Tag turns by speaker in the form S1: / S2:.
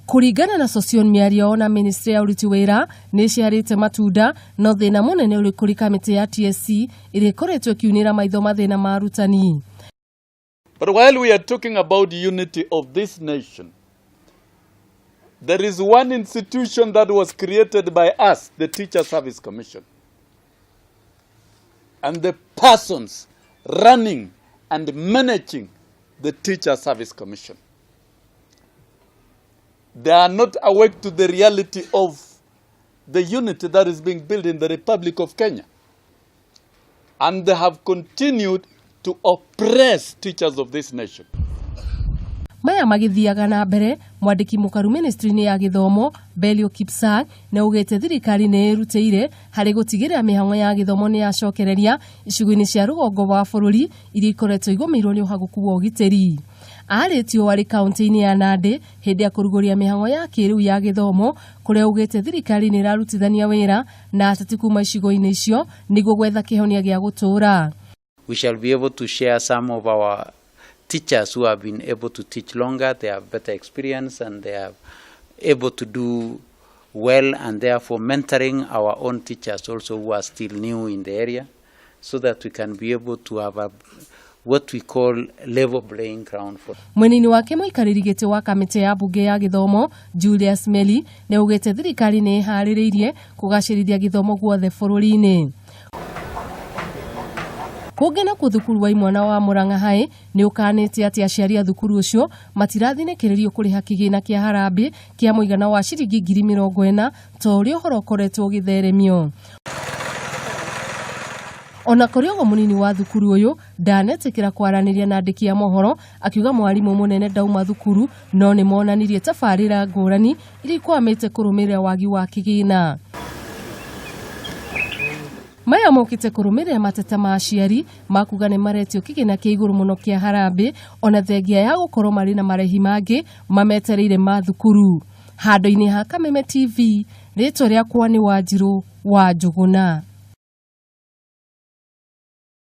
S1: Kũringana na Sossion, mĩario na ministry ya ũruti wĩra nĩ ĩciarĩte matunda, no thĩna mũnene ũrĩ kũrĩ kamĩtĩ ya TSC ĩrĩa ĩkoretwo ĩkiunĩra maitho mathĩna ma arutani.
S2: But while we are talking about unity of this nation, there is one institution that was created by us, the Teacher Service Commission. And the persons running and managing the Teacher Service Commission. They are not awake to the reality of the unity that is being built in the Republic of Kenya. And they have continued to oppress teachers of this nation.
S1: Maya magĩthiaga na mbere, mwandĩki mũkaru ministry-inĩ ya gĩthomo Belio Kipsang nĩ augĩte thirikari nĩ ĩrutĩire harĩ gũtigĩrĩra mĩhang'o ya gĩthomo nĩ yacokereria icigo-inĩ cia rũgongo wa bũrũri iria ikoretwo igũmĩirwo nĩ ũhagũku wa ũgitĩri. Arĩtio arĩ kaunti-inĩ ya Nandĩ hĩndĩ ya kũrugũria mĩhang'o ya kĩrĩu ya gĩthomo, kũrĩa augĩte thirikari nĩ ĩrarutithania wĩra na ateti kuma icigo-inĩ icio nĩguo gwetha kĩhonia gĩa gũtũũra.
S3: We shall be able to share some of our teachers who have been able to teach longer, they have better experience and they are able to do well, and therefore mentoring our own teachers also who are still new in the area, so that we can be able to have a what we call level playing ground for
S1: Mwena-inĩ wake, mũikarĩri gĩtĩ wa kamĩtĩ ya mbunge ya gĩthomo Julius Meli nĩ augĩte thirikari nĩ ĩharĩrĩirie kũgacĩrithia gĩthomo guothe bũrũri-inĩ. Kũngĩ nakuo, thukuru wa imwana wa Murang'a High nĩ ũkanĩte atĩ aciari a thukuru ũcio matirathinĩkĩrĩrio kũrĩha kĩgĩna kĩa harambĩ kĩa mũigana wa ciringi 40,000 ta ũrĩa ũhoro ũkoretwo ũgĩtheremio. Ona kũrĩ ũguo, mũnini wa thukuru ũyũ ndanetĩkĩra kwaranĩria na andĩki a mohoro, akiuga mwarimũ mũnene ndauma thukuru, no nĩ monanirie tabarĩra ngũrani iria ikwamĩte kũrũmĩrĩra wagi wa kĩgĩna. Maya mokĩte kũrũmĩrĩra mateta ma aciari makuga nĩ maretio kĩgĩna kĩa igũrũ mũno kĩa harambĩ, ona thengia ya gũkorwo marĩ na marĩhi mangĩ mametereire ma thukuru. Handũ-inĩ ha Kameme TV, rĩtwa rĩakwa nĩ Wanjirũ wa Njũgũna.